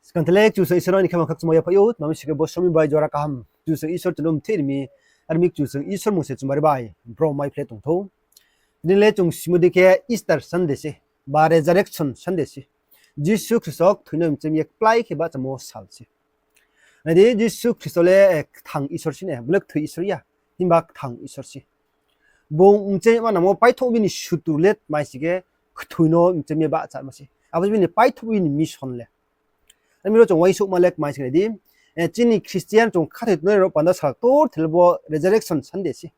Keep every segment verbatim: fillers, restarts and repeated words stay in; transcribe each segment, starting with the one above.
Skang the le Kchusoyang Isor no aini khaphang khakchangmo yaphaih ou, tma mi sing khe bo somoing bai jora kaham Kchusoyang Isor chung no mthih ri mi, are mi Kchusoyang Isor mung se chumari bai bro mai phle tong thou. Tini le chung simo dei khe Easter Sunday se, ba Resurrection Sunday se. Jisu Khristo kthoi no mchemi ye kplái khe bahchamo sal se. Nai di, Jisu Khristo le kthang Isor se ne, bo le kthoi Isor ya, himba kthang Isor se. Bung mchemi ma nangmo paithoh bini sutur le tma mi sing khe kthoi no mchemi ye bahchamo se. Abo bini paithoh bini mission le. Are mi ro chung uaingsouhma le tma mi sing khe nai di, chini Christian chung khathoi tongnai rao panda sal ktor the le bo Resurrection Sunday se.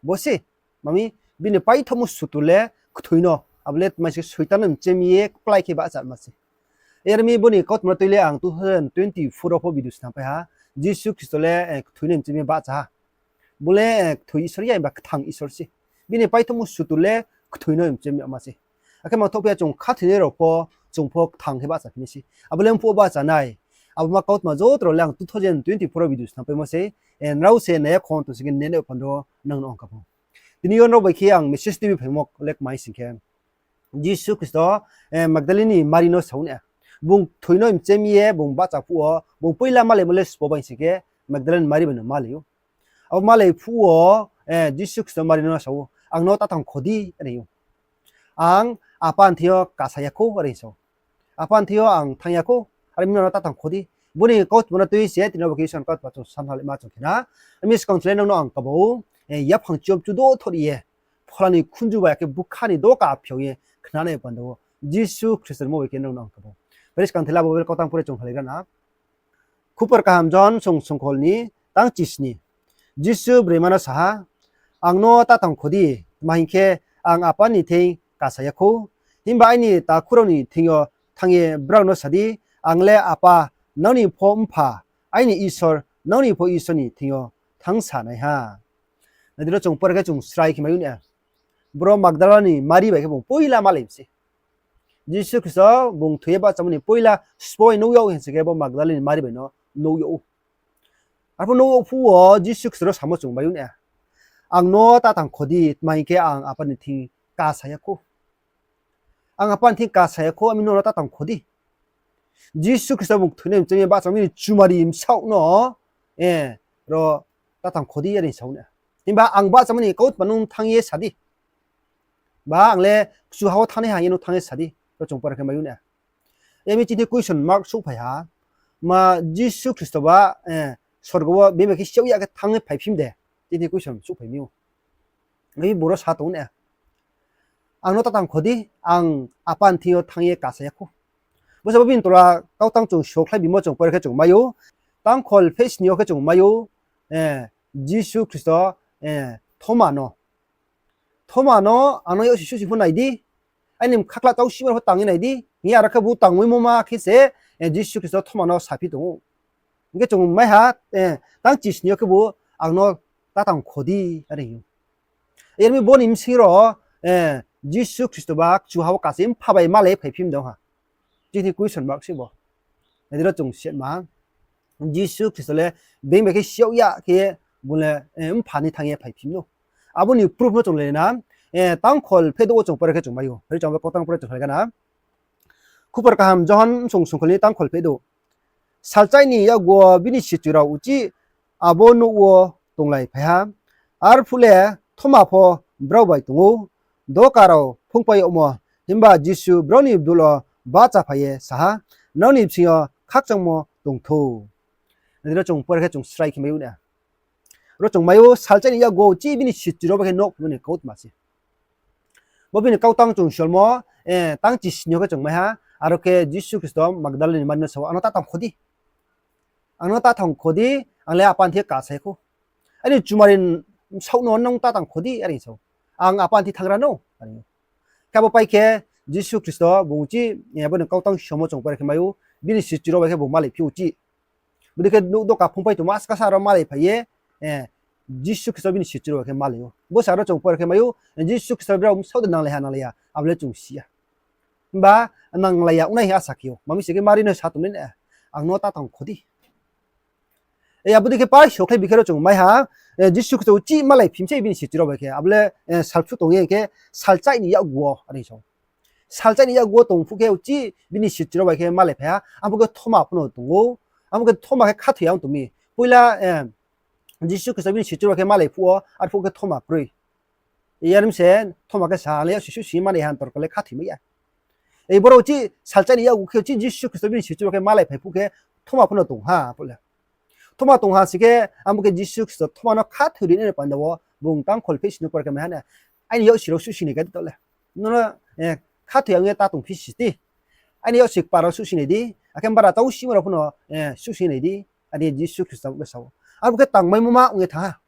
Bo se, mami, bini paithohmo sutur le kthoi no, abo le tma mi sing khe Soitan no mchemi ye kplái khe bahchamo se. Are mi bo ni kautma no tui le ang two thousand twenty-four wo pho video snam pai ha, Jisu Khristo le kthoi no mchemi ye bahcha ha. Bo le kthoi Isor ya, himba kthang Isor se. Bini paithohmo sutur le kthoi no mchemi yama se. Akhe mangthoh phi ya chung khathoinai rao pho, chung pho kthang khe bahchaphi nai se. Abo le mphuh wo bahcha nai. Abo ma kautma joto rao le ang two thousand twenty-four wo video snam paimo se. Nrao se nai ya khong tong sing khe nene pando nang no ang kabo. Tini yo nrao bai khe ang message tuibi phaimo le tma mi sing khe, Jisu Khristo Magdalene ni Mari no sa ou na. Bung kthoi no mchemi ye bung bahcha phuh wo, bung poila malaimo le sbo bai sing khe Magdalene Mari bai no malai ou. Abo malai phuh wo Jisu Khristo Mari no sa ou, ang no ta tang kho di, are ou. Ang Apa ni thing yo kasa ya khou, are sa ou. Apa ni thing yo ang thanng ya khou, are mi no ta tang kho di. Bo ni kautma no tui se tini bo khe Isor ni kautma chung sanhalaima chung khe na. Are mi skang the le nang no ang kabo, yaphang chiyom chudo thori ye, phola ni khunju bai akhe bukha ni doka phiao ye khnanai panda wo Jisu Khristo ni mo bai khe nang no ang kabo. Pare skang the le abo Bible kautang pore chung halaigra na. Khupor kaham Johon song songkhol ni tang chisni. Jisu broima no sa ha, ang no ta tang kho di, tma hing khe, ang Apa ni thing kasa ya khou. Himba aini takhu rao ni thing yo thanng ye brao no sa di, ang le Apa, nrao ni pho Mpha, aini Isor, nrao ni pho Isor ni thing yo thanngsa nai ha. Nai di ro chung pore khe chung srai khe mai ou na. Bro Magdala ni Mari bai khe bung poila malai mi se. Jisu Khristo bung kthoi ye bahchamo ni poila sbo bai nuh yag hing sing khe bo Magdala ni Mari bai no nuh yag ou. Arphuh nuh yag phuh wo Jisu Khristo no samo chung mai ou na, ang no ta tang kho di, tma hing khe ang Apa ni thing kasa ya khou. Ang Apa ni thing kasa ya khou, ami no ta tang kho di. Jisu Khristo bung kthoi no mchemi ye bahchamo ni chumari bsaoh no, ro ta tang kho di, are sa ou na. Himba ang bahchamo ni kautma nung thanng ye sa di. Ba ang le kchuha wo thanngnai ha hing ye nung thanng ye sa di, ro chung pore khe mai ou na. Ami chini question mark souhphai ha, ma Jisu Khristo ba sorgo wo being bai khe siaoh ya khe thanng ye phaiphim de? Chini question souhphai mi ou. Ami bung ro sa tong na, ang no ta tang kho di, ang Apa ni thing yo thanng ye kasa ya khou. Bo se bo bini tola kautang chung sokhlai bimo chung pore khe chung mai ou. Tangkhol pheh sni yo khe chung mai ou, Jisu Khristo Thoma no, Thoma no, ang no yagsi suhsi pho nai di, aini mkhakhla tau sima pho tang ye nai di hing ye, aro khe bo tangmaimo ma khe se Jisu Khristo Thoma no saphi tong ou. Hing khe chung mai ha, tang chisni yo khebu, ang no ta tang kho di, are hing ou. Are mi bo ni bsing ro Jisu Khristo ba kchuha wo kasa ye Mpha bai malai phaiphim de ha? Chini question mark se bo. Nai di ro chung setma, Jisu Khristo le being bai khe siaoh ya khe bung le Mpha ni thang ye phaiphim no. Abo ni proof no chung le na, Tangkhol pheh douh wo chung pore khe chung mai ou. Phai chung abo kautang pore chung khlai gana. Khupor kaham Johon bsong songkhol ni tangkhol pheh douh. Salchai ni yakgu wo bini sichu rao uchih abo nouh wo tonglai phai ha. Arphuh le Thoma pho brao bai tong ou. Doka rao phungpai yagmo. Himba Jisu brao ni bdul wo bahchaphai ye sa ha, Nrao ni bsing yo khakchangmo tong thou. Nai di ro chung pore khe chung srai khe mai ou na. Ro chung mai ou, salchai ni yakgu wo uchih bini sichu rao bai khe nouhphaimo ni kautma se. Bo bini kautang chung solmo, tang chisni yo khe chung mai ha, aro khe Jisu Khristo Magdala ni Mari no sa ou, ang no ta tang kho di. Ang no ta tang kho di, ang le Apa ni thing kasa ya khou. Aini chumari bsaoh no nung ta tang kho di, are sa ou. Ang Apa ni thing thanng ra no, are. Khe abo pai khe Jisu Khristo bung uchih, abo ni kautang somo chung pore khe mai ou, bini sichu rao bai khe bung malai phi ou uchih. Bodei khe nouh doka phungpai tongmo askasa aro malai phai ye, Jisu Khristo bini sichu rao bai khe malai ou. Bo se aro chung pore khe mai ou, Jisu Khristo brao bsaoh de nanglai ha nanglai ya, abo le chung si ya. Himba nanglai ya ongnai hing asa khe ou. Tma mi sing khe Mari no sa tong nai na, ang no ta tang kho di. Abo dei khe pai sokhlai bi khe ro chung mai ha, Jisu Khristo uchih malai phim se bini sichu rao bai khe, abo le salphruh tong ye khe salchai ni yakgu wo, are sa ou. Salchai ni yakgu wo tong phuh khe uchih bini sichu rao bai khe malai phai ha, abo khe Thoma pho no tong ou. Abo khe Thoma khe khathoi ya ong tong mi. Poila, eh, Jisu Khristo bini sichu rao bai khe malai phuh wo, arphuh khe Thoma kroi. Yar mi se Thoma khe sa, ang le yaksi suhsing ye mani ha, torko le khathoi mai ya. Ei boro uchih salchai ni yakgu khe uchih Jisu Khristo bini sichu rao khe malai phai phuh khe Thoma pho no tong ha, phuh le. Thoma tong ha sing khe, abo khe Jisu Khristo Thoma no khathoi ri nai ni panda wo, bung tang kholphehsi no por khe mai ha na, Aini yaksi rao suhsing ni khe di taoh le. Nono, eh, khathoi ya ong ye ta tong phi si ti. Aini yaksi kpar rao suhsing nai di, akhe bara tau simo rao pho no, eh, suhsing nai di, are Jisu Khristo bai sa ou. Abo khe tangmaimo ma ong ye thanng ha.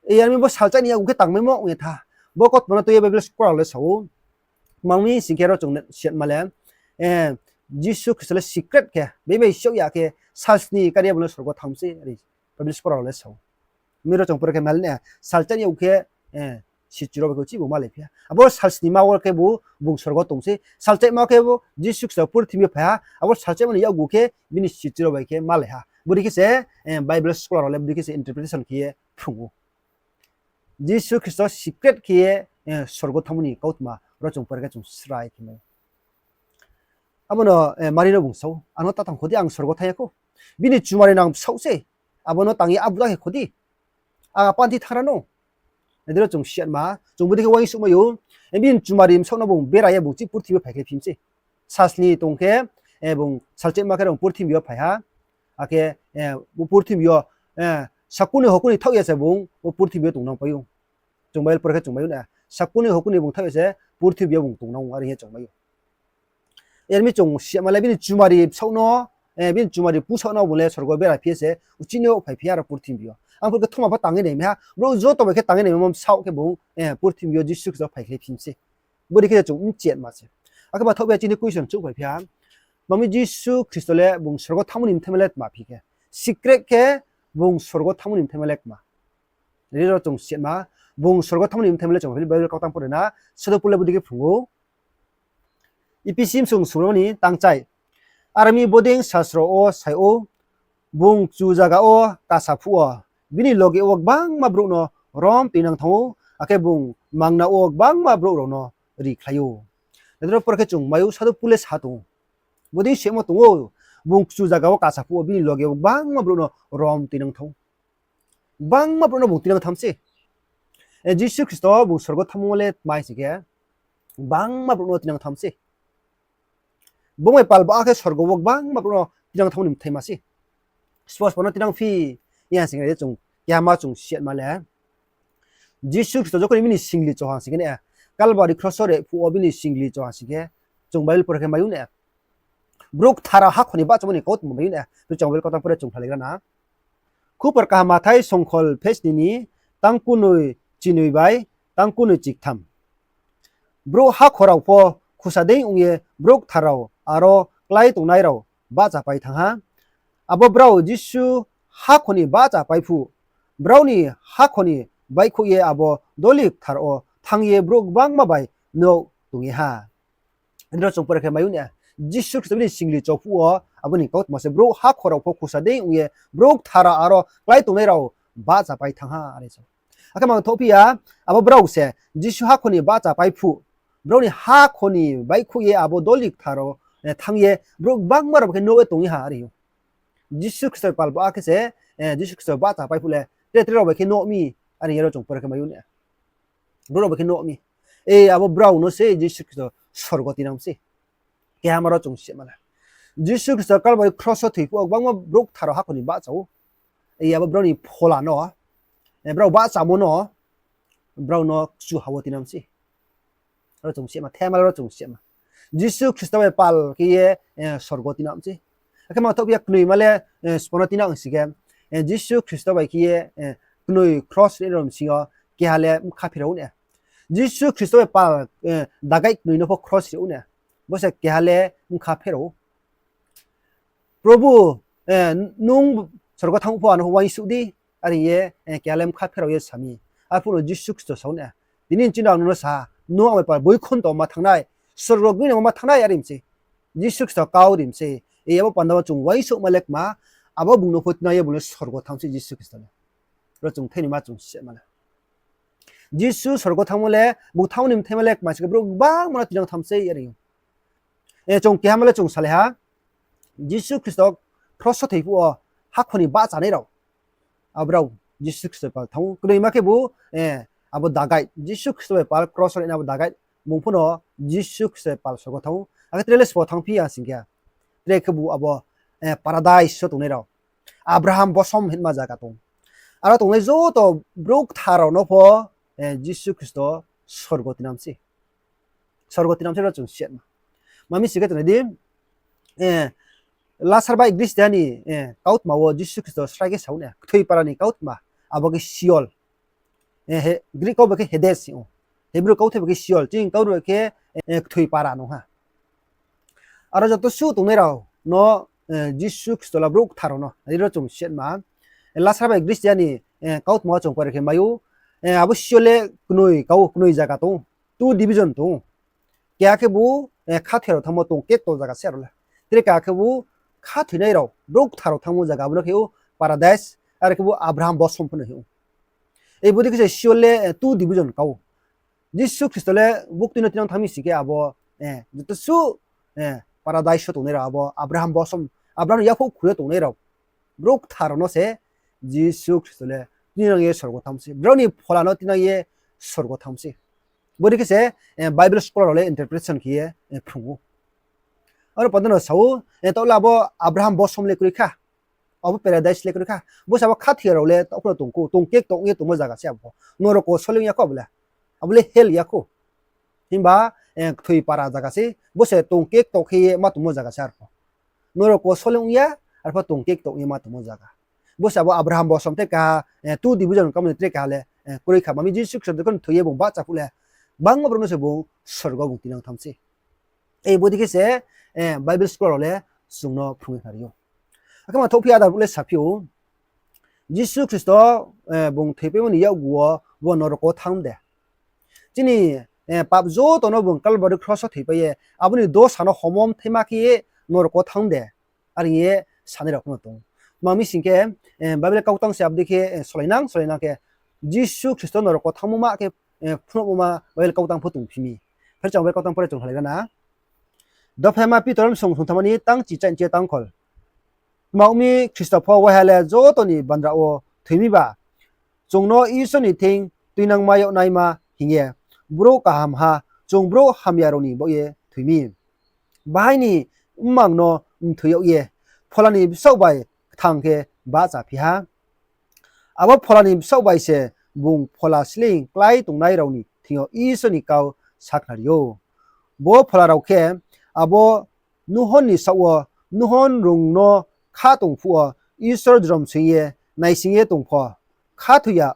Yar mi bo salchai ni yakgu khe tangmaimo ong ye thanng ha. Bo kautma no tui ye Bible scholar rao le sa ou. Tma ong mi sing khe ro chung siatma le, eh, Jisu Khristo le secret khe, beibai siouh ya khe, salsni kari ye bung le sorgo thanng mi se, are Bible scholar rao le sa ou. Mi ro chung por khe mai le na, salchai ni yakgu khe, eh, sichu rao bai khe uchih bung malai phi ha. Abo salsni ma wo khe bo bung sorgo tong se, salchaima khe bo Jisu Khristo purthimbi yo phai ha, abo salchaima ni yakgu khe bini sichu rao bai khe malai ha. Bodei khe se, eh, Bible scholar rao le bodei khe se interpretation khe ye phrung ou. Jisu Khristo secret khe ye, eh, sorgo thanngmo ni kautma ro chung por khe chung srai khe mai. Abo no, eh, Mari no bung sa ou, Ang no ta tang kho di, ang sorgo thanng ya khou. Bini chumari nang bsaoh se, abo no tang ye abuda khe kho di. Ang apanthi thanng ra no. Nai di ro chung siatma, chung bodei khe uaingsouh mai ou. Eh, bini chumari bsaoh no bung bera ye bung chih purthimbi yo phaikhlai phi mi se. Salsni tong khe, eh, bung salchaima khe rong purthimbi yo phai ha. Akhe, eh, bo purthimbi yo, eh, sakuni hokuni thaoh ya se bung bo purthimbi yo tongnang pai ou. Chung Bible por khe chung mai ou na, sakuni hokuni bung thaoh ya se purthimbi yo bung tongnang ou, are hing ye chung mai ou. Yar mi chung siatma le bini chumari bsaoh no, eh, bini chumari pusaoh no bung le sorgo bera phi ye se uchih no phaiphi ha ro purthimbi yo. Arphuh khe Thoma pho tang ye naimai ha, brouh joto bai khe tang ye naimai mo bsaoh khe bung, eh, purthimbi yo Jisu Khristo phaikhlai phi mi se. Bodei khe chung mchiatma se. Akhe ma thaoh phi ya chini question chouh phaiphi ha. Tma mi Jisu Khristo le bung sorgo thanngmo ni bthaima le tma phi khe? Secret khe bung sorgo thanngmo ni bthaima le tma? Ri ro chung siatma, bung sorgo thanngmo ni bthaima le chung Bible kautang pore na, Sadhu Pol le bodei khe phrung ou. Ephesi bsung sungro ni tangchai. Are mi bodei sasro wo sai ou, bung kchu zaga wo kasa phuh wo, bini loge wo gbangma brouh no rom tuinang thanng ou, akhe bung mangna wo gbangma brouh rao no rikhlai ou. Nai di ro por khe chung mai ou, Sadhu Pol le sa tong ou. Bodei semo tong ou, bung kchu zaga wo kasa phuh wo bini loge wo gbangma brouh no rom tuinang thanng ou. Gbangma brouh no bung tuinang thanng mi se. Eh, Jisu Khristo bung sorgo thanngmo le tma hing sing khe, gbangma brouh no tuinang thanng mi se. Bung bai pal ba khe sorgo wo gbangma brouh no tuinang thanngmo ni bthaima se. Spospo no tuinang phi, ya sing khe chung, kehama chung siatma le, Jisu Khristo jokhon ni bini singli choha sing khe ne, Kalbari kros wo re phuh wo bini singli choha sing khe, chung Bible por khe mai ou na. Brouh kthar rao hakhor ni bahchamo ni kautma mai ou na, chung Bible kautang pore chung khlaigra na. Khupor kaham Mathai songkhol phesni ni tang kunoi chinoi bai tang kunoi chiktham. Brouh hakhor rao pho khusa dei ong ye brouh kthar rao aro klái tongnai rao bahchapai thanng ha. Abo brao Jisu hakhor ni bahchapai phuh, brao ni hakhor ni baihkhouh ye abo doli kthar wo thanng ye brouh gbangma bai nouh tong ye ha. Nrao chung pore khe mai ou na, Jisu Khristo bini singli cho phuh wo, abo ni kautma se brouh hakhor rao pho khusa dei ong ye, brouh kthar rao aro klái tongnai rao bahchapai thanng ha, are sa ou. Akhe mang thohphi ya, abo brao se Jisu hakhor ni bahchapai phuh, brao ni hakhor ni baihkhouh ye abo doli kthar rao, eh, thanng ye, brouh gbangma rao khe nouh ye tong ye ha, are ou. Jisu Khristo pal ba khe se, eh, Jisu Khristo bahchapai phuh le, tre tre rao bai khe nouh mi, are ye ro chung pore khe mai ou na. Brouh rao bai khe nouh mi. E, abo brao no se Jisu Khristo sorgo tinang se. Kehama ro chung sima le. Jisu Khristo Kalbari kros wo thoi phuh wo gbangma brouh kthar rao hakhor ni bahcha ou. E, abo brao ni phola no, e, brao bahchamo no, brao no kchuha wo tinang se. Ro chung sima, thema ro chung sima. Jisu Khristo bai pal khe ye, eh, sorgo tinang se. Akhe mang thohphi ya knoima le, eh, sbo no tinang sing khe, eh, Jisu Khristo bai khe ye, eh, knoi kros ri rom sing yo keha le bkha pherao ne. Jisu Khristo bai pal, eh, dagai knoi no pho kros ri ne. Bo se keha le bkha pherao. Probhu, eh, nung sorgo thanng pho ano uaingsouh di, are ye, eh, keha le bkha pherao ye sa mi. Arphuh no Jisu Khristo sa ou ne, tini chini ang nung no sa, nung ang bai pal boikhonto ma thanng nai, sorgo gini ma thanng nai, are mi se. Jisu Khristo kau ri mi se, e abo panda wo chung uaingsouhma le kma, abo bung no pho tinang ye bung le sorgo thanng se Jisu Khristo le. Ro chung thaini ma chung sima le. Jisu sorgo thanngmo le, bung thanngmo ni bthaima le kma sing khe brouh gbangma no tuinang tham sei, are ou. Chung keha ma le chung salai ha, Jisu Khristo kros wo thoi phuh wo hakhor ni bahchanai rao, abo rao Jisu Khristo bai pal thanng ou. Knoima khebu abo dagai, Jisu Khristo bai pal kros wo rinai abo dagai, bung pho no Jisu Khristo bai pal sorgo thanng ou. Akhe tre le sbo thanngphi ya sing khe, tre khebu abo paradise wo tongnai rao, Abraham bosom hingma zaga tong, aro tongnai joto brouh kthar rao no pho Jisu Khristo sorgo tuinang sei. Sorgo tuinang sei ro chung siatma. Ma mi sing khe tongnai di, Lasar bai Greece deha ni kautma wo Jisu Khristo srai khe sa ou na, kthoi para ni kautma, abo khe Sheol. Greek kau bai khe Hades hing ou. Hebrew kauthai bai khe Sheol, chini kau bai khe kthoi para nung ha. Aro joto suh tongnai rao no Jisu Khristo la brouh kthar rao no, aro chung siatma. Lasar bai Greece deha ni kautma wo chung pore khe mai ou, abo Sheol le knoi kau, knoi zaga tong ou, two division tong ou. Keha khebu khathoi rao thanngmo tong kekto zaga se aro le. Tre keha khebu khathoinai rao, brouh kthar rao thanngmo zaga, abo no khe ou paradise, are khebu Abraham bosom pho no hing ou. Bodei khe se Sheol le two division kau. Jisu Khristo le buktui no tuinang thanng mi sing khe abo joto suh paradise wo tongnai rao, abo Abraham bosom, Abraham ni yaphouh khui yo tongnai rao, brouh kthar rao no se Jisu Khristo le tuinang ye sorgo thanng sei, brao ni phola no tuinang ye sorgo thanng sei. Bodei khe se Bible scholar rao le interpretation khe ye phrung ou. Aro panda no sa ou, taoh le abo Abraham bosom le kroi kha, abo paradise le kroi kha. Bo se abo khathoi rao le taoh pho no tong khou, tong kekto ong ye tongmo zaga se abo. Norok wo sole ong ya khou abo le. Abo le hell ya khou. Himba kthoi para zaga se. Bo se tong kekto khe ye ma tongmo zaga se arpho. Norok wo sole ong ya, arpho tong kekto ong ye ma tongmo zaga. Bo se abo Abraham bosom tre keha, two division kamo ni tre keha le kroi kha. Ma mi Jisu Khristo jokhon thoi ye bung bahcha phuh le, gbangma brouh no se bung sorgo bung tuinang thanng sei. Bodei khe se Bible scholar rao le chung no phrung ye khnari ou. Akhe ma thouhphi ya, ada brouh le saphi ou, Jisu Khristo bung thoipaimo ni yakgu wo bo norok wo thanng de? Chini pap joto no bung Kalbari kros wo thoipai ye abo ni dosa no homo mthaima khe ye norok wo thanng de? Are hing ye sanai rao pho no tong ou. Tma mi sing khe, Bible kautang se abo dei khe solainang, solainang khe, Jisu Khristo norok wo thanngmo ma khe phnuhmo ma Bible kautang pho tongphi mi. Phai chung Bible kautang pore chung halaigra na. Dophaima Pitor bsong songthamma ni tangchi chaihchi tangkhol. Tma ong mi Khristo pho waiha le joto ni bandra wo thoi mi ba, chung no Isor ni thing tuinangma yag naima hing ye, brouh kahamha, chung brouh hamya rao ni baoh ye thoi mi. Bahai ni mmang no mthoi yag ye, Phola ni bsaoh bai kthang khe bahchaphi ha. Abo Phola ni bsaoh bai se bung Phola sleing klái tongnai rao ni thing yo Isor ni kau sakhnari ou. Bo phola rao khe abo nuhon ni saoh wo nuhon rung no kha tong phuh wo Isor jrom soing ye naising ye tong pho, khathoi ya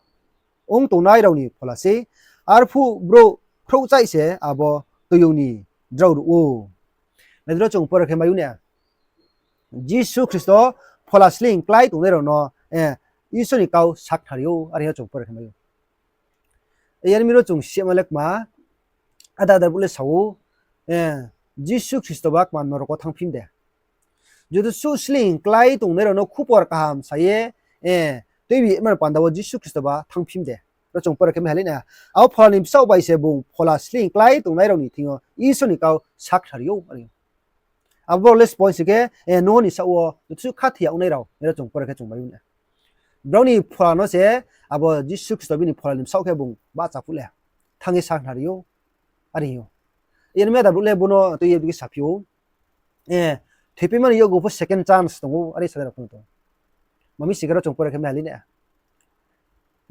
ong tongnai rao ni phola sei. Arphuh brouh khrouhchaih se abo toiyong ni drao ruh ou. Nai di ro chung pore khe mai ou na, Jisu Khristo Phola sleing klái tongnai rao no Isor ni kau sakhnari ou, are hing ye chung pore khe mai ou. Yar mi ro chung sima le kma, ada ada brouh le sa ou, Jisu Khristo ba kma norok wo thanngphi mi de? Joto suh sleing klái tongnai rao no khupor kaham sa ye tuibi mani panda wo Jisu Khristo ba thanngphi mi de? Ro chung pore khe mai halai na. Abo Phola ni bsaoh bai se bung Phola sleing klái tongnai rao ni thing yo Isor ni kau sakhnari ou, are. Abo le sbo sing khe, nuhon ni saoh wo joto suh khathoi ya ongnai rao, ro chung pore khe chung mai ou na. Brao ni phola no se abo Jisu Khristo bini Phola ni bsaoh khe bung bahcha phuh le thanng ye sakhnari ou, are hing ou. Yar mi ada brouh le bo no tui ye bikhe saphi ou, thoipaimo ni yakgu pho second chance tong ou, are sanai rao pho no tong ou. Ma mi sing khe ro chung pore khe mai halai na,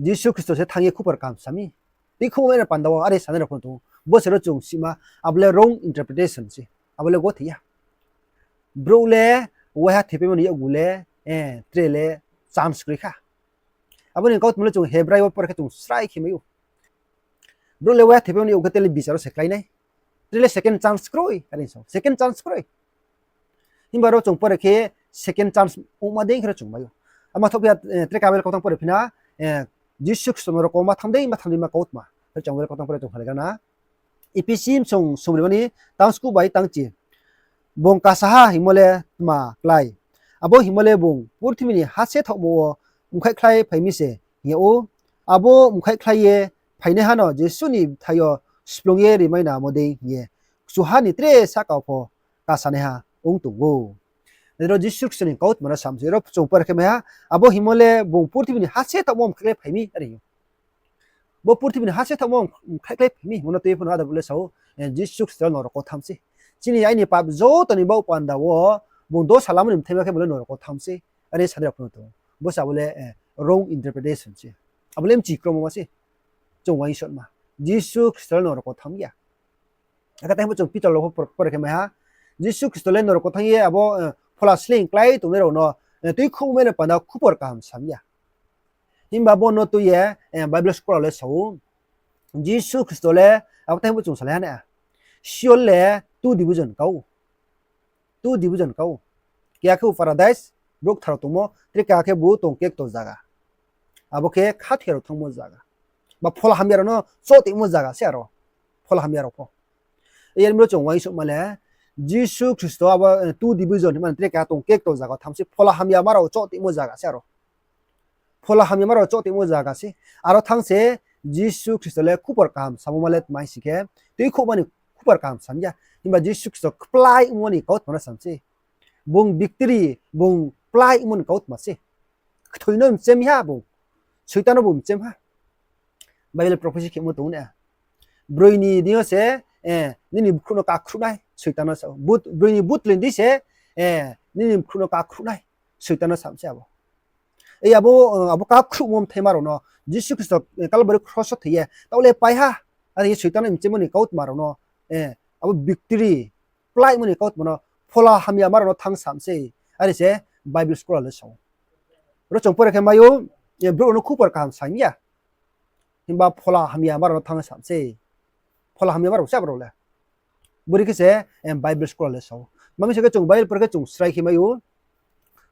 Jisu Khristo se thanng ye khupor kaham sa mi, tuikhouhmo mai na panda wo, are sanai rao pho no tong ou. Bo se ro chung sima, abo le wrong interpretation se, abo le gothoi ya. Brouh le waiha thoipaimo ni yakgu le tre le chance kroi kha. Abo ni kautma le chung Hebrai wo pore khe chung srai khe mai ou. Brouh le waiha thoipaimo ni yakgu khe tre le bichar wo se klái nai. Tre le second chance kroi, are sa ou, second chance kroi. Himba ro chung pore khe second chance ongma dei khe ro chung mai ou. Ama thouhphi ya, tre ka Bible kautang pore phi na, Jisu Khristo norok wo ma thanng dei, ma thanng dei ma kautma. Tre chung Bible kautang pore chung halaigra na. Ephesi bsong songbrima ni tangskuh bai tangchi. Bung kasaha hingmo le tma klái? Abo hingmo le bung purthimbi ni ha se thaohmo wo mkhaihkhlai phai mi se hing yag ou. Abo mkhaihkhlai ye phainaiha no Jisu ni bthai yo splung ye rimainamo dei hing ye, kchuha ni tre sahka pho kasanaiha ong tong ou. Nai di ro, Jisu Khristo ni kautma no sam se, ro chung pore khe mai ha, abo hingmo le bung purthimbi ni ha se thaohmo mkhaikhlai phai mi, are ou. Bo purthimbi ni ha se thaohmo mkhaikhlai phai mi hingmo no tui ye pho no ada brouh le sa ou, eh, Jisu Khristo le norok wo thanng se. Chini aini pap joto ni baoh panda wo bung dosa lamo ni bthaima khe bo le norok wo thanng se. Are sa nai rao pho no tong ou. Bo se abo le, eh, wrong interpretation se. Abo le mchi kromo ma se. Chung uaingsouhma. Jisu Khristo le norok wo thanng ya. Akhe tei pho chung Pitor rao pho por-, pore khe mai ha. Jisu Khristo le norok wo thanng ye abo, eh, phola sleing klái tongnai rao no, eh, tuikhouhmai ni panda khupor kaham sam ya. Himba bo no tui ye, eh, Bible scholar le sa ou, Jisu Khristo le, abo tei pho chung salai ha na, Sheol le two division ka ou. Two division ka ou. Keha khe bo paradise, brouh kthar rao tongmo, tre keha khe bo tong kekto zaga. Abo khe khathoi rao thanngmo zaga. Ba phola hamya rao no choh tongmo zaga se aro. Phola hamya rao pho. Yar mi ro chung uaingsouhma le, Jisu Khristo abo, eh, two division hingmani tre keha tong kekto zaga thanng se, phola hamyama rao choh tongmo zaga se aro. Phola hamyama rao choh tongmo zaga se. Aro thanng se Jisu Khristo le khupor kaham samo ma le tma hing si khe, tuikhouhma ni khupor kaham sam ya. Himba Jisu Khristo kplái ongmo ni kautma no sam se. Bung victory, bung kplái ongmo ni kautma se. Kthoi no mchem ha bung. Soitan no bung mchem ha. Bible prophecy khemo tong ou na. Broi ni deing yo se, eh, nini bkhrouh no kakhruh nai, Soitan no sa ou. But, broi ni butli ni deing se, eh, nini bkhrouh no kakhruh nai, Soitan no sa se abo. Eh, abo, eh, abo kakhruhmo bthaima rao no Jisu Khristo, eh, Kalbari kros wo thoi ye taoh le pai ha. Are ye Soitan no mchemo ni kautma rao no, eh, abo victory, kplái ongmo ni kautma no phola hamyama rao no thanng sam se. Are se Bible scholar le sa ou. Ro chung pore khe mai ou, eh, brouh rao no khupor kaham sam ya. Himba phola hamyama rao no thanng sam se. Phola hamyama rao se abo rao le. Bori khe se, eh, Bible scholar le sa ou. Tma mi se khe chung Bible pore khe chung srai khe mai ou.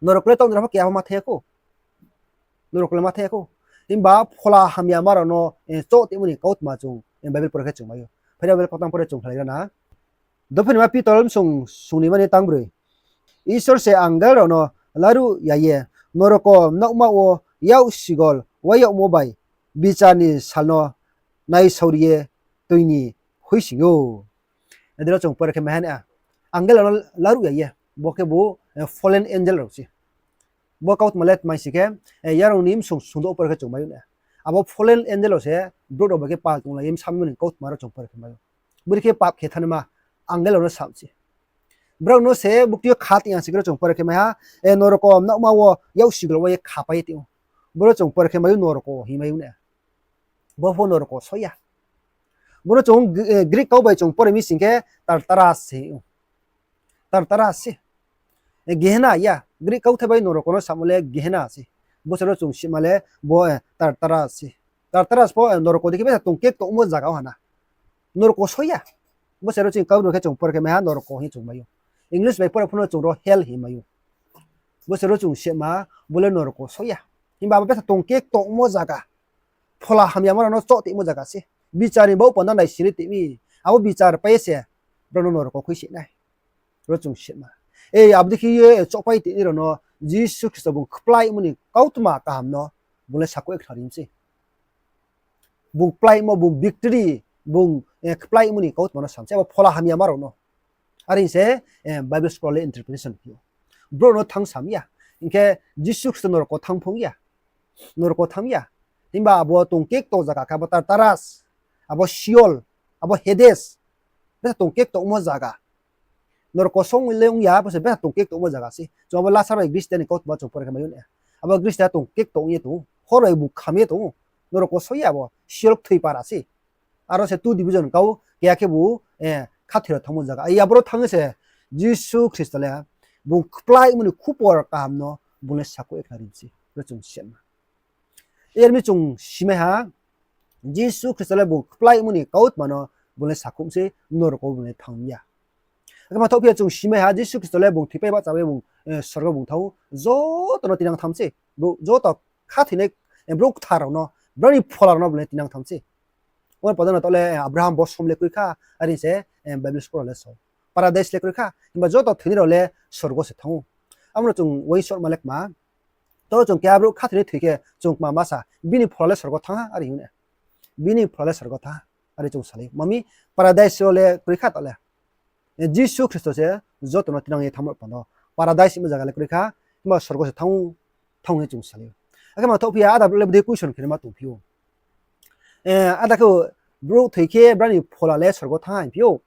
Norok le taoh nrao pho keha pho ma thai ya khou. Norok le ma thai ya khou. Himba phola hamyama rao no, eh, choh tongmo ni kautma chung, eh, Bible pore khe chung mai ou. Phai di Bible kautang pore chung khlai ra na. Dophi ni ma Pitor bsung sung ni mani tang broi. Isor se angel rao no laruh ya ye norok mnaohma wo yak sigol wai yagmo bai bichar ni sal no naisaori ye toi ni hoihsing ou. Nai di ro chung pore khe mai ha na, angel rao no laruh ya ye, bo khe bo, eh, fallen angel rao se. Bo kautma le tma hing si khe, eh, Yarung ni bsung sung douh pore khe chung mai ou na. Abo fallen angel rao se brouh rao bai khe pal tonglai ye bsa mani kautma rao chung pore khe mai ou. Bori khe pap khe thanngnaima angel rao no sam se. Brao no se bukti yo kha tong ya si khe ro chung pore khe mai ha, eh, norok mnaohma wo yak sigol wai ye khapai ye tong ou. Boro chung pore khe mai ou norok hing mai ou na. Bo pho norok soi ya. Bono chung, eh, Greek kau bai chung pore mi sing khe Tartarus se. Tartarus se. Eh, Gehena ya. Greek kauthai bai norok no samo le Gehena se. Bo se ro chung sima le bo, eh, Tartarus se. Tartarus pho, eh, norok dei khe besa tong kek tongmo zaga wo ha na. Norok soi ya. Bo se ro chini kau no khe chung pore khe mai ha norok hing chung mai ou. English bai pore pho no chung ro hell hing mai ou. Bo se ro chung sima, bo le norok soi ya. Himba abo besa tong kek tongmo zaga. Phola hamyama rao no choh tongmo zaga se. Bichar ni baoh panda naisiri tong mi. Abo bichar pai se, brao no norok khui se nai. Ro chung sima. Ei, abo dei khe ye chohpai tong ni rao no Jisu Khristo bung kplaimo ni kautma kaham no bung le sakhouh ye khnari mi se. Bung kplaimo, bung victory, bung, eh, kplaimo ni kautma no sam se, abo phola hamyama rao no. Are hing se, eh, Bible scholar le interpretation khe ou. Brouh no thanng sam ya. Hing khe Jisu Khristo norok thanng phung ya. Norok thanng ya. Himba abo tong kek tong zaga khe abo Tartarus, abo Sheol, abo Hades. Besa tong kek tongmo zaga. Norok song le ong ya, bo se besa tong kek tongmo zaga se. Chung abo Lasar bai Christian ni kautma chung pore khe mai ou na. Abo Christian tong kek tong ye tong ou. Hor bai bu kham ye tong ou. Norok soi ya abo. Sheol kthoi para se. Aro se two division kau, keha khe bu, eh, khathoi rao thanngmo zaga. Ai aboro thanng se Jisu Khristo le, bung kplaimo ni khupor kaham no bung le sakhouh ye khnari mi se. Ro chung sima. Yar mi chung simai ha, Jisu Khristo le bung kplaimo ni kautma no bung le sakhouh mi se, norok bung le thanng ya. Akhe ma thaoh phi ya chung simai ha, Jisu Khristo le bung thoipai bahcha ye bung, eh, sorgo bung thanng ou, joto no tinang thanng mi se, brouh joto khathoinai, eh, brouh kthar rao no, brao ni phola rao no bung le tinang thanng mi se. Abo ni pada no taoh le, eh, Abraham bosom le kroi kha, are hing se, eh, Bible scholar le sa ou. Paradise le kroi kha, himba joto thoinai rao le sorgo se thanng ou. Abo no chung uaingsouhma le kma. Taoh chung keha brouh khathoinai thoi khe chung kma ma sa, bini phola le sorgo thanng ha, are hing ou na. bini phola le sorgo thanng, are chung salai ou. Mami, paradise wo le kroi kha taoh le. Jisu Khristo se joto no tinang ye thanngmo panda wo. Paradise hingmo zaga le kroi kha, himba sorgo se thanng, thanng ye chung salai ou. Akhe ma thoh phi ya, ada le bodei question khe ma tongphi ou. Ada khe brouh thoi khe brao ni phola le sorgo thanng ha hingphi ou.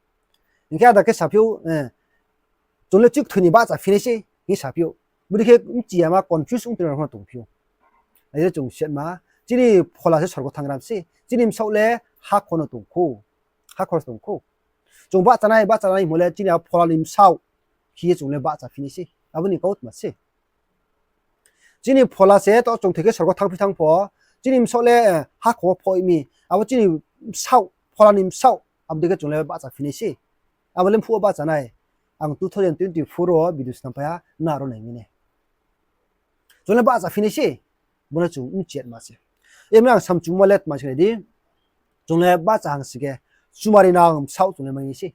Hing khe ada khe saphi ou, chung le chuikthoi ni bahcha phi nai se, hing saphi ou. Bodei khe bchi ya ma confuse ong tong rao pho no tongphi ou. Nai di chung siatma, chini phola se sorgo thanng gram se, chini bsaoh le hakhor no tong khou, hakhor tong khou. Chung bahcha nai, bahcha nai hingmo le chini a phola ni bsaoh khe ye chung le bahcha phi nai se, abo ni kautma se. Chini phola se to chung thoi khe sorgo thanngphi thanng pho, chini bsaoh le hakhor wo phoih mi, abo chini bsaoh, phola ni bsaoh, abo dei khe chung le bahcha phi nai se. Abo le mphuh wo bahcha nai, ang two thousand twenty four wo video snam pai ha, nrao nai mi nai. Chung le bahcha phi nai se, bo no chung bchi ya ma se. Emni ang samchumo le tma se nai di, chung le bahcha hang sing khe, chumari nang bsaoh chung le mai nai se.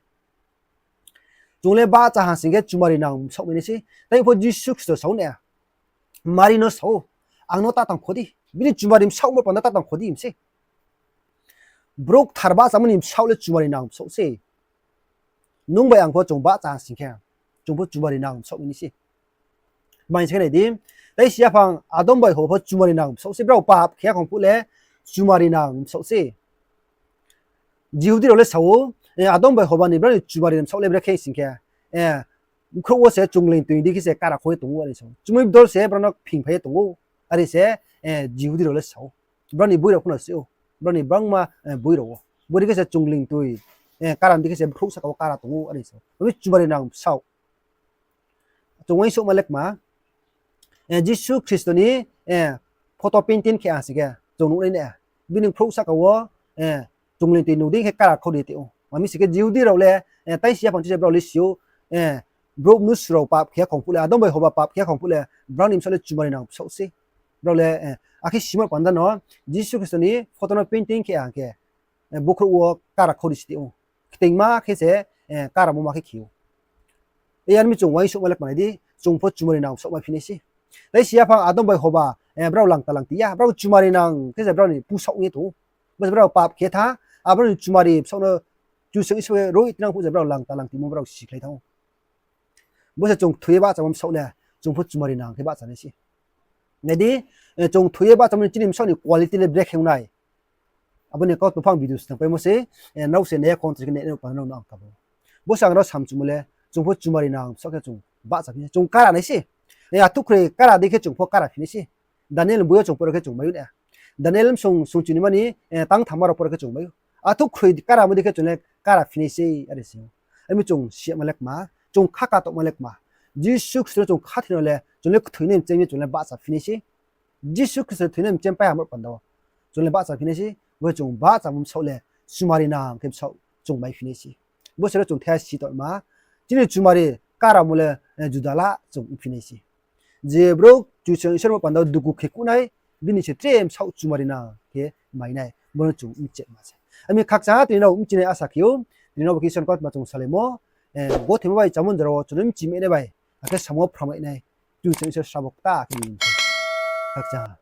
Chung le bahcha hang sing khe chumari nang bsaoh mai nai se. Tai pho Jisu Khristo sa ou na, Mari no sa ou, ang no ta tang kho di, bini chumari bsaoh mo panda ta tang kho di hing se. Brouh kthar bahchamo ni bsaoh le chumari nang bsaoh se. Nung bai ang pho chung bahcha hang sing khe, chung pho chumari nang bsaoh mai nai se. Tma hing se khe nai di, Taisi yaphang Adam bai Hoba pho chumari nang bsaoh se, brao pap khe ya khong phuh le chumari nang bsaoh se. Jihudi rao le sa ou, Adam bai Hoba ni brao ni chumari bsaoh le brekhe sing khe, bkhrouh wo se chungleing toi dei khe se kara khou ye tong ou are sa ou. Chumui bdol se brao no phingphai ye tong ou, are se Jihudi rao le sa ou. Brao ni boi rao pho no se ou, brao ni bangma boi rao wo. Bodei khe se chungleing toi, kara dei khe se bkhrouh saka wo kara tong ou are sa ou. Abo chumari nang bsaoh. Chung uaingsouhma le kma, Jisu Khristo ni photo painting khe ang sing khe chung nuh nai na. Bini bkhrouh saka wo chungleing toi nuh dei khe kara khou di ti ou. Mami sing khe Jihudi rao le, Taisi yaphang chi se brao le si ou, brouh mnusu rao pap khe ya khong phuh le, Adam bai Hoba pap khe ya khong phuh le, brao ni bsaoh le chumari nang bsaoh se. Brao le, akhe simo panda no, Jisu Khristo ni photo no painting khe ang khe, bkhrouh wo kara khou di si ti ou. Kteingma khe se, karamo ma khe khe ou. Yar mi chung uaingsouhma le kma nai di, chung pho chumari nang bsaoh mai phi nai se. Taisi yaphang Adam bai Hoba, brao langta langti ya, brao chumari nang khe se brao ni pusaoh ong ye tong ou. Bo se brao pap khe tha, abo ni chumari bsaoh no Kchusoyang Isor khe roi tinang phuh se brao langta langtimo brao sikhlai thanng ou. Bo se chung kthoi ye bahchamo bsaoh le, chung pho chumari nang khe bahcha nai se. Nai di, chung kthoi ye bahchamo ni chini bsaoh ni quality le brekhe ong nai. Abo ni kautma pho ang video snam paimo se, nrao se nai ya khong tong khe nai no pa nrao no ang kabo. Bo se ang rao samchumo le, chung pho chumari nang bsaoh khe chung bahcha phi nai se, chung kara nai se. Athuhkhroi kara dei khe chung pho kara phi nai se. Daniel boi yo chung poro khe chung mai ou na. Daniel bsung sungchu ni mani, tang thamma rao poro khe chung mai ou. Athuhkhroi karamo dei khe chung le kara phi nai se, are se. Are mi chung siyama le kma, chung khaka tongma le kma. Jisu Khristo no chung khathoi no le, chung le kthoi nai mchem ye chung le bahcha phi nai se. Jisu Khristo thoi nai mchem pai hamo panda wo chung le bahcha phi nai se. Bo chung bahchamo bsaoh le, chumari nang khe bsaoh chung mai phi nai se. Bo se ro chung thai si tongma, chini chumari karamo le, juda la chung ongphi nai se. Je brouh Kchusoyang Isor mo panda wo dugu khe kuh nai, bini se tre bsaoh chumari nang khe mai nai, bo no chung bchima se. Ami khakchang ha tini no bchinai asa khe ou, tini no bo khe Isor ni kautma chung salaimo, gothoimo bai chámo jora wo chung no bchi mai nai bai, akhe samo phramai nai, Kchusoyang Isor srabo kta khe ni. Khakchang ha.